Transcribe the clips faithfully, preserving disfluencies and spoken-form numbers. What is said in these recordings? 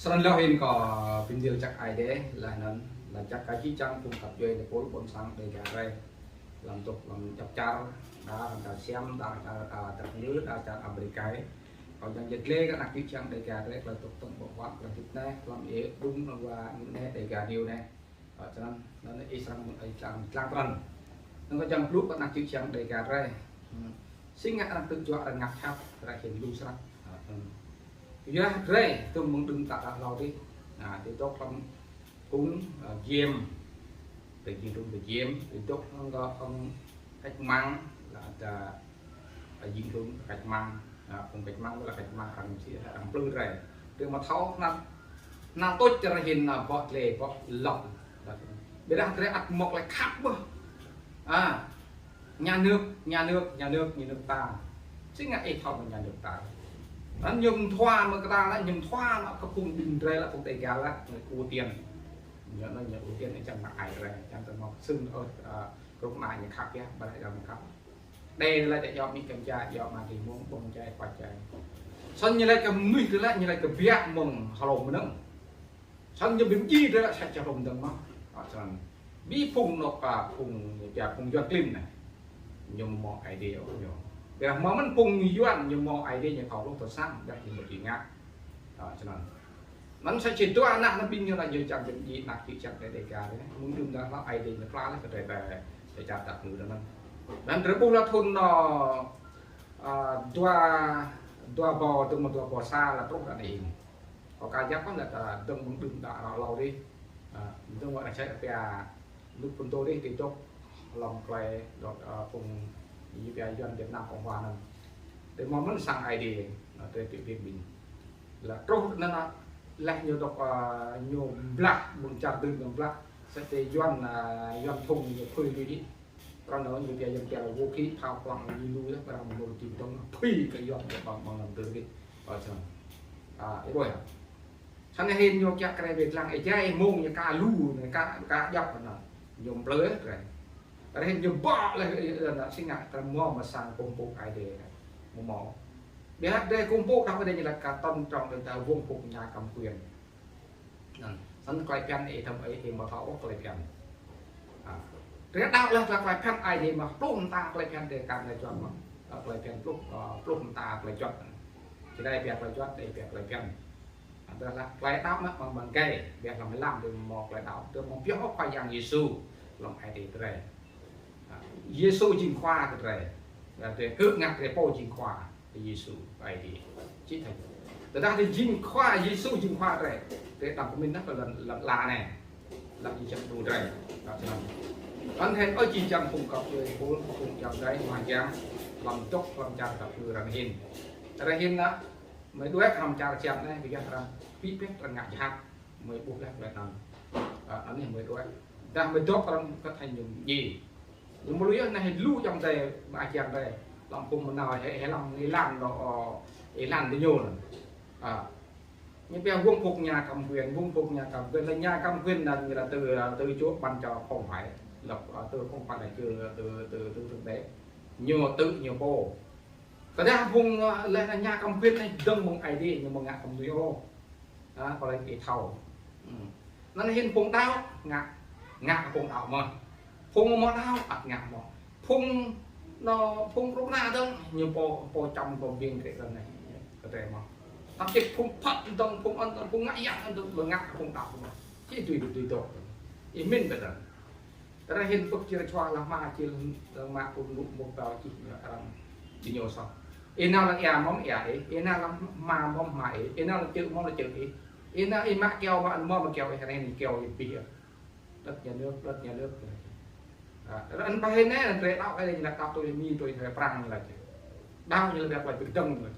Snăn lŏ hĭn kâo bi mni lač jăk Aê Diê, leh anăn lač jăk kơ jih jang phung găp djuê tơpul ƀuôn sang Dêga drei. Hlăm dôk hlăm djăp čar, đa arăng čar Siam, đa arăng čar, a, Dap Ngư, đa čar Amêrik. Kâo čiăng yăl dliê kơ anak čư̆ čiăng Dêga drei, klei dôk tơ̆ng ƀơ̆ng huă, klei hdĭp anei, hlăm ih đŭng, hlăm wa, anei, Dêga News anei. Ơ, snăn, anăn ih srăng, ih srăng tlang trăn. Anăn kâo čiăng blŭ kơ anak čư̆ čiăng Dêga drei. Hmm. Si ngă arăng tŭ juă arăng ngă khăp, arăng hĭn lu snăk. Ơ, hmm. Yua drei, tŭm mơ̆ng đưm ta đa hlâo dih. Na, ti dôk hlăm phung, ơ, Giêm. Ti jing hlŭn ti Giêm, ti dôk hlăm kơ phung cách mạng, leh anăn, ơ, jing hlŭn cách mạng. Ơ, phung cách mạng leh cách mạng arăng si, arăng mplư drei. Drei amâo thâo knhal, knhal tuč arăng hĭn, ơ, bŏ dliê, bŏ lŏk. Ƀiădah drei ăt mâo klei khăp ƀơh. A, nhà nước, nhà nước, nhà nước, nhà nước ta. Si ngă ih thâo mơ̆ng nhà nước ta. Anăn ñu mthua mơ̆ng kơ ta, anăn ñu mthua mă kơ phung đưm drei leh, phung Dêga leh, ñu ưu tiên. Ñu anăn ñu ưu tiên, ih čiăng mă ai drei, čiăng tơ mâo ksŭng, ơ, a, krŭk na ñu khăp yơh, ƀiădah ñu khăp. Đei leh čiăng djŏ amĭ kăm jai, djŏ ama ti mông, ƀơ̆ng jai, kuač jai. Snăn ñu lač kơ mnuih drei leh, ñu lač kơ biă mơ̆ng hlô mnơ̆ng. Snăn ñu bi mdjiê drei leh, sa čar hlô mnơ̆ng mơh. Ơ, snăn. Bi phung anôk, a, phung, ya, phung Yuăn klin anei. Ñu mâo Aê Diê ôh ñu. Ƀiădah mâo mơ̆n phung Yuăn ñu mâo Aê Diê ñu thâo lŏ tơ sang, ƀiădah ñu mâo ti ngă. Ơ, snăn. Anăn sa čô dua anak anăn ƀing ñu lač ñu čiăng bi mdjiê anak čư̆ čiăng drei Dêga drei. Mơ̆ng đưm đă hlâo Aê Diê ñu pla leh kơ drei, drei, drei čar Dap Ngư anăn. Anăn drei ƀuh leh thŭn, ơ, a, dua, dua êbâo, dơ̆ng mơ̆ng dua êbâo sa leh truh ară anei. Kâo ka yap kơ leh, a, dơ̆ng mơ̆ng đưm đă ară hlâo dih. A, dơ̆ng mơ̆ng ară čar pia, dôk phŭn tô dih ti dôk hlăm klei, dôk, a, phung, ñu pia Yuăn Việt Nam Cộng Hòa anăn. Drei mâo mơ̆n sang Aê Diê, a, drei bi bi ƀing. Leh truh anăn, a, leh ñu dôk, a, ñu blah, ƀuôn čar dưn ñu blah. Sa ti Yuăn, a, Yuăn phung ñu phưi lui dih. Arăng nao ñu pia Yuăn pia là vũ khí, phao, klang ñu lui, arăng mâo ti dơ̆ng, phưi kơ Yuăn kơ ƀăng, ƀăng lăm tơ dih. Ơ, snăn. A, ih ƀuh yơh. Snăn hĭn ñu kiă kriê bi dlăng, ih jai mông ñu ka lu, ñu ka, ka djăp anăn. Ñu mplư drei. Ară hĭn ñu bŏ leh, ơ, anăn si ngă, drei mâo mơ̆ng sang công cụ Aê Diê. Mâo mâo. Ƀiădah drei công cụ đăo kơ drei ñu lač kơ tôn trọng đến ta vùng phục nhà cầm quyền. Anăn, snăn klei bhiăn ih thâo ih, ih amâo thâo ôh klei bhiăn. A. Drei đăo leh kơ klei bhiăn Aê Diê mơh, pluh mta klei bhiăn drei kăn leh čuăn mơh. Ơ, klei bhiăn pluh, ơ, pluh mta klei čuăn. Čih drei pia klei čuăn, drei pia klei bhiăn. A, drei lač klei đăo mơh mơ̆ng ƀăng êgei, ƀiădah hlăm êlam drei mâo klei đăo, drei mâo pioh Khua Yang Yêsu, hlăm ai tiê drei. A, Yêsu jing Khua kơ drei. Drei kơ ngă drei pô jing Khua. Yêsu, Aê Diê. Čih thâo. Tơdah drei jing Khua, Yêsu jing Khua drei. Drei đăm pơmĭn ôh kơ lăn, lăn ala anei. Lăn jih jang đru drei. Đăo snăn. Anăn hĭn ơ jih jang phung găp djuê, phung, phung găp djuê, mah jang, hlăm dôk, hlăm čar găp djuê ară hĭn. Ară hĭn anăn, mei đuĕ hlăm čar Siam anei, bi gah arăng, bi pĕ arăng ngă jhat. Mei ƀuh leh klei anăn. A, anei mei đuĕ. Dah mei dôk arăng kơ thâo ñu mdjiê. Ñu mâo lu yơh anei lu jang drei, mah jang drei. Hlăm phung mnao hĕ, hĕ hlăm êlan lŏ, ơ, êlan diñu anăn. A. Ñu pia vùng phục nhà cầm quyền, vùng phục nhà cầm quyền, là nhà cầm quyền anăn ñu là từ, từ Chúa ban cho không phải, là, à, từ không phải là Chúa, từ, từ, từ Thượng Đế. Ñu tự ñu pô. Tơdah phung, ơ, leh anăn nhà cầm quyền anei dơ̆ng mơ̆ng Aê Diê, ñu amâo ngă kơ mnuih ôh. A, kơ leh ih thâo. Hmm. Anăn hĭn phung đăo, ngă, ngă phung đăo mơh. Phung amâo đăo, ăt ngă mơh. Phung, anăn, phung krŭk na dơ̆ng, ñu pô, pô čăm pô biêng kơ anei, kơ drei mơh. Tăm čĭt phung phat dơ̆ng, phung ăt dơ̆ng, phung ngă yang dơ̆ng, ƀu ngă phung đăo mơh. Či tui, tui dôk. Ih mĭn ƀiădah. Ară hĭn pơk čir čua lah mă čir, lah mă pun lu mŭk tao čih ñu arăng diñu soh. Ih nao lăng êa mơ̆ng êa ih, ih nao lăng hma mơ̆ng hma ih, ih nao lăng čư̆ mơ̆ng lăng čư̆ ih. Ih nao ih mă kyâo mă anăn mơ̆ng kyâo ih, ară hĭn kyâo ih bi. Đất nhà nước, đất nhà nước. A, ară anei ƀai anei, drei đăo kơ ñu lač đăo tui Mi, tui Prăng ñu lač. Đăo ñu lač bi dơ̆ng ñu lač.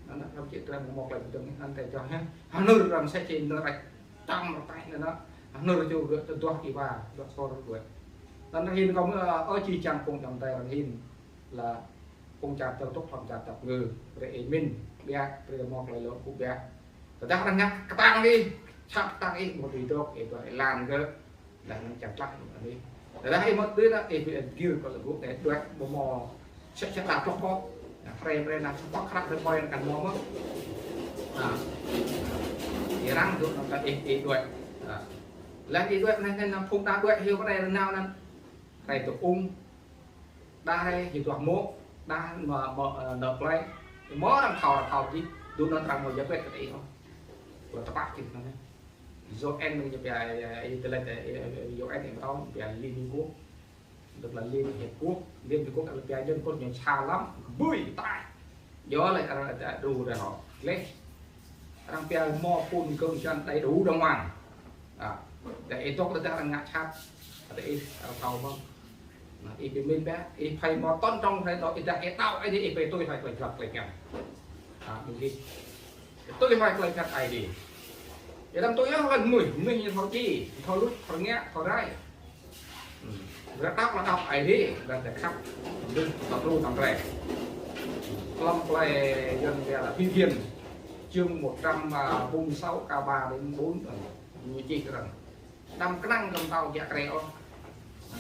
Anăn, anăn kăm čĭt drei mâo klei bi dơ̆ng, anăn drei čoh hĕ. Hnơr arăng sĕ čĭ hnơr ăt tam rơtaih anăn. Hnơr čô gơ̆ tơduah êwa, duah sor gơ̆. Anăn ară hĭn kâo mơ̆, ơ, jih jang phung čăm drei ară hĭn. Leh phung čar dôk, phung čar dôk ngơ. Drei ih mĭn, ƀiă, drei mâo klei lŏ kơ ƀiă. Tơdah arăng ngă ktang ih, čăp ktang ih, mâo tui dôk, ih dôk êlan gơ̆. Leh anăn čiăng tlaih anei. Tơdah ih mâo tui anăn, ih bi gĭr kơ lŏ gŭ, ih dôk ƀu mâo sĕ sĕ đa tloh kŏ. Anăn, brei, brei anăn, sơpă krăp brei poi anăn kăn mâo mơh. Anăn. Arăng dôk năn ta ih, ih đuĕ. Leh ih đuĕ anei, anei năn phung đa đuĕ hiu kơ anei nao năn. Rai dôk ung. Đa rai hiu duah mô̆. Đa mă, mă, ơ, nao plei. Mâo arăng thâo, arăng thâo dih. Dôk năn arăng mâo giải quyết kơ ih ôh. Kơ tơpă kĭt năn. U N ñu pia, ơ, ơ, ih tơlơi, ơ, ơ, U N ih mtâo, pia Liên Hiệp Quốc. Tức là Liên Hiệp Quốc, Liên Hiệp Quốc là pia nhân quyền ñu čhao lăm, kbưi tai. Djŏ lĕ arăng đru rai hŏ. Leh. Arăng pia mâo phŭn kơ̆ng čăn đầy đủ đàng hoàng. À, để ih dôk leh dah arăng ngă čhat. Ada ih, arăng thâo mơh. Nah, ih bi mĭn pia, ih phải mâo tôn trọng phải đó, ih dah ih đăo, ih đi, ih phải tui phải klei jhat klei ngăn. À, mĭn gĭt. Tui hluê klei jhat Aê Diê. Ih đăm tui hluê mnuih, mnuih ñu thâo djiê, thâo luč, thâo ngă, thâo rai. Hmm. Dah đăo leh đăo Aê Diê, dah dah khăp, mnuih thâo tru tăm drei. Hlăm klei Yuăn pia là Thi Thiên, chương một trăm bốn mươi sáu, câu ba đến bốn, ñu čih rằng đăm knang kơ mtao kiă kriê ôh. À,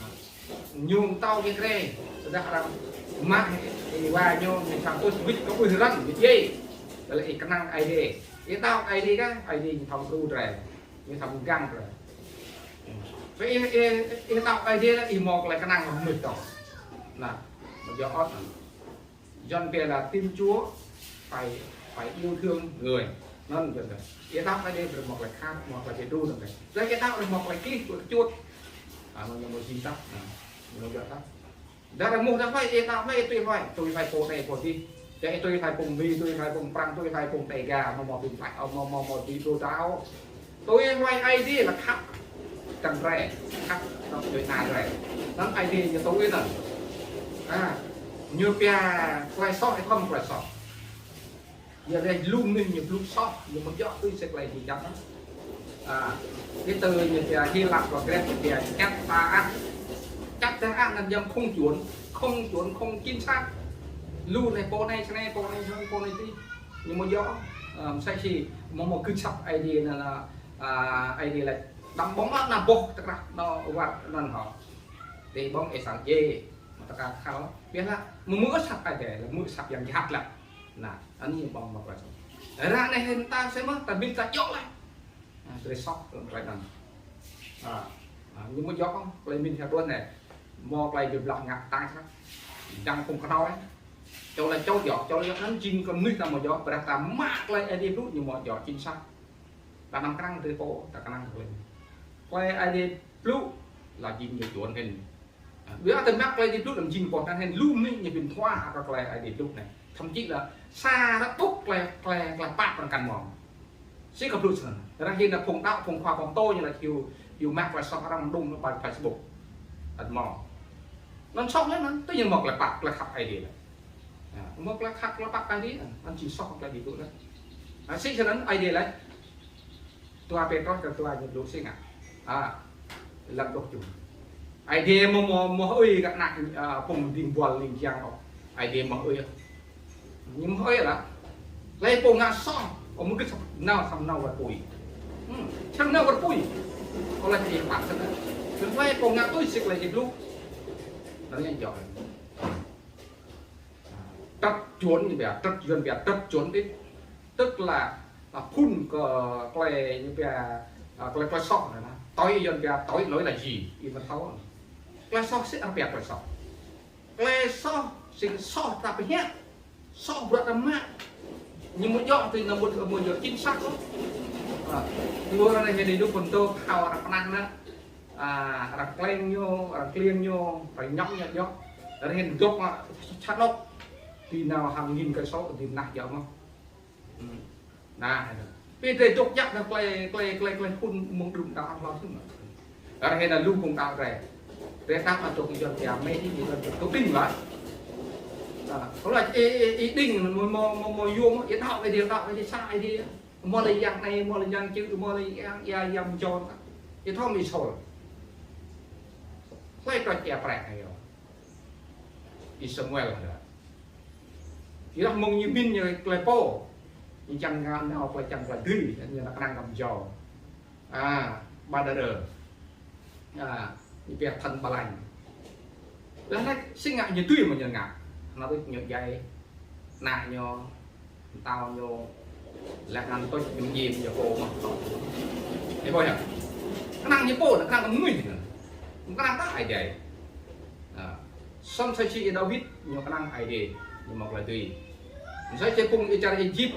ñu mtao kiă kriê, tơdah arăng mă êwa ñu, ñu săm tus wĭt kơ ƀuh răng, wĭt djiê. Leh ih knang Aê Diê. Ih đăo Aê Diê kah, Aê Diê ñu thâo tru drei, ñu thâo mgang drei. Ih, ih, ih đăo Aê Diê, ih mâo klei knang mnuih dôk. Nah, mâo djŏ ôh. Yuăn pia là tin Chúa phải, phải yêu thương người. Năn Yuăn pia. Ih đăo Aê Diê, drei mâo klei khăp, mâo klei bi đru năn. Drei ih đăo, drei mâo klei kih, klei kčŭt. À, mâo ñu mâo jing tăp. À, mâo ñu tăp. Dah drei mâo dah hluê, ih đăo hluê, ih tui hluê, tui hluê pô anei pô dih. Dah ih tui hluê pô Mi, tui hluê pô Prăng, tui hluê pô Đêga, mâo mâo bi mtlaih, mâo mâo mâo bi đru đăo. Tui hluê Aê Diê leh khăp kơ drei, khăp kơ djuê ana drei. Năn Aê Diê ñu tui năn. À, ñu pia klei soh, ih khŏm klei soh. Yua leh lu mnuih ñu blŭ soh, ñu mâo djŏ tui si klei ñu čăt. À, cái từ ñu pia Hy Lạp và Grek ñu pia kata ăt. Kata ăt năn jăm không chuẩn, không chuẩn, không chính xác. Lu anei pô anei snei, pô anei snei, pô anei ti. Ñu mâo djŏ, ơ, msĕ si mâo mâo kơ čăp Aê Diê năn, à, Aê Diê leh đăm ƀơ̆ng ăt năn boh tơkrah năn wăt năn hŏ. Ti ƀơ̆ng ih sang djiê, mâo tơkrah khăl. Biă leh, mâo mâo asăp Aê Diê, leh mâo asăp yang jhat leh. Nah, anei ƀơ̆ng mâo klei soh. Ară anei hĭn ta sĭt mơh, ta bi ta djŏ leh. À, drei soh, klei năn. À, à, ñu mâo djŏ, klei mĭn hiăp đuôn anei. Mâo klei bi blah ngă ta snăk. Dăng phung knhâo anei. Čô leh čô djŏ, čô leh năn jing kơ mnuih ta mâo djŏ, ƀiădah ta mă klei Aê Diê blŭ ñu mâo djŏ chính xác. Ta đăm knang drei pô, ta knang klei. Klei Aê Diê blŭ là jing ñu chuẩn hĭn. À, ƀiădah ta mă klei Aê Diê blŭ đăm jing boh năn hĭn, lu mnuih ñu bi mthua kơ klei Aê Diê blŭ anei. Thậm chí là sa ră ƀŭk klei, klei, klei pap arăng kăn mâo. Si kơ blŭ snăn. Ară anei phung đăo, phung khua pô mtô ñu leh hiu, hiu mă klei soh arăng đŭng năn ƀar Facebook. Ăt mâo. Năn soh leh năn, tui ñu mâo klei pap, klei khăp Aê Diê leh. À, mâo klei khăp, klei pap Aê Diê, năn jing soh klei Aê Diê blŭ leh. À, si snăn Aê Diê leh. Dua Pêtrôs kơ dua ñu blŭ si ngă. À, lăm dôk čŭn. Aê Diê mâo, mâo, mâo hơưi kơ anak, à, phung dĭng buăl ling jang ôh. Aê Diê mâo hơưi. Ñu mâo hơưi lah. Leh pô ngă soh, ơ mâo gĭt săp nao săm nao wăt pui. Hmm, săm nao wăt pui. Ơ leh Aê Diê pap săp. Leh pô ngă tui si klei Aê Diê blŭ. Năn ñu djŏ. Trật chuẩn ñu pia, trật Yuăn pia trật chuẩn đi. Tức là, à, phŭn kơ klei ñu pia, à, klei, klei soh anei năn. Tội Yuăn pia tội lỗi là gì? Ih mâo thâo. Klei soh si arăng pia klei soh. Klei soh, si soh ta pơhiăp. Soh bruă ta mă. Ñu mâo djŏ tui năn mâo, mâo djŏ chính xác ôh. À, ñu ară anei hĭn dôk pơtô thâo arăng pơnăng năn. À, arăng kleng ñu, arăng kliêng ñu, arăng ñŏk ñu djŏ. Ară hĭn dôk, à, čhat anôk. Ti nao hàng nghìn cây số, ti nah djŏ mơh. Hmm. Nah, bi drei dôk jăk năn klei, klei, klei, klei phŭn mơ̆ng đưm đă hlâo thŭn. Ară hĭn năn lu phung đăo drei. Drei đăo ăt dôk Yuăn pia mê tín, Yuăn pia dôk đing lah. À, kâo lač ih, ih, ih đing, mâo, mâo, mâo, mâo yuôm, ih đăo Aê Diê, đăo Aê Diê, sa Aê Diê. Mâo leh yang anei, mâo leh yang čư̆, mâo leh yang, ya, yang mjâo. Ih thâo mơ̆ Saul. Hlei kơ čia prek anei yơh. Y-Samuel anei. Ih dah mơ̆ng ñu mĭn ñu klei pô. Ñu čiăng ngă nao klei čiăng klei dưi, ñu nao knang kơ mjâo. À, ba đa đơ. À, ñu pia thần ba lành. Leh anăn si ngă ñu dưi mơ̆ ñu ngă. Nao tui ñu djai. Ană ñu, mtao ñu, Leh anăn tuč ñu mjing ñu pô mơh. Ih ƀuh yơh. Knang ñu pô, knang kơ mnuih. Knang ta Aê Diê. Săm sa čô Y-Đawit ñu knang Aê Diê, ñu mâo klei dưi. Msĕ si phung ih čar Êjip,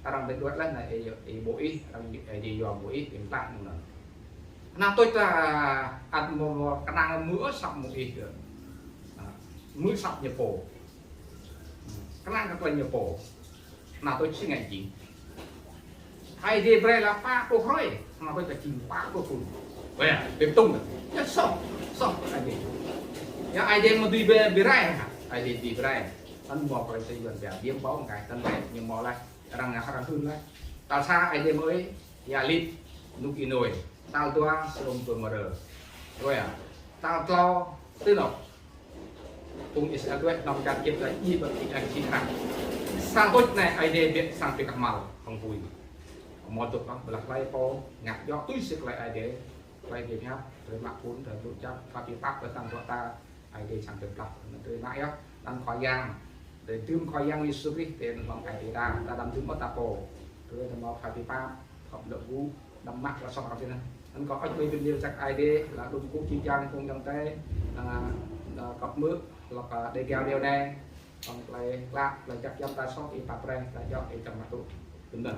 arăng bi đuĕ leh anăn ih, ih ƀuh ih, arăng Aê Diê yua ƀuh ih, ih mtă ñu anăn. Knang tuč ta ăt mâo knang mnuih săp mnuih ih. Mnuih săp ñu pô. Knang kơ klei ñu pô. Knang tuč si ngă jing. Aê Diê brei leh pă pluh hruê, knang tuč ta jing pă pluh thŭn. Ƀiădah, bi tŭng. Ya soh, soh Aê Diê. Ya Aê Diê mâo dưi bi, bi rai hă. Aê Diê dưi bi rai. Anăn mâo klei sa yuăn pia biêng bâo ngai tăn leh ñu mâo leh. Arăng, arăng hưn leh. Tal sa Aê Diê mâo ih, ya lip, nuk ênôi. Tal dua, Sôdôm Gômôrơ. Ƀiădah, tal tlâo, tui anôk. Phung Israel đuĕ nao čar Êjip leh, ih ƀuh ih ăt jing arăng. Sa tuč anei Aê Diê bi sang bi kmhal hŏng pui. Amâo dôk ôh, ƀiădah klei pô ngă djŏ tui si klei Aê Diê, klei Aê Diê pơhiăp, drei mă phŭn, drei blŭ čăp, phat bi pap, drei tăm dua ta, Aê Diê srăng bi blah, drei mă yơh, anăn Khua Yang. Drei dưm Khua Yang Yêsu Krist, drei hlăm Aê Diê ta, ta đăm dưm ôh ta pô. Drei mâo phat bi pap, khŏm lŏ gŭ, đăm mă klei soh arăng tinăn. Anăn kâo ăt mĭn bi mni lač Aê Diê, leh anăn kơ jih jang phung ayŏng adei, anăn, anăn kâo hmư̆, leh anăn kơ Dêga video anei, hŏng klei klă, klei jăk jăm ta soh, ih pap brei, klei djŏ, ih čăm mă tŭ. Tinăn.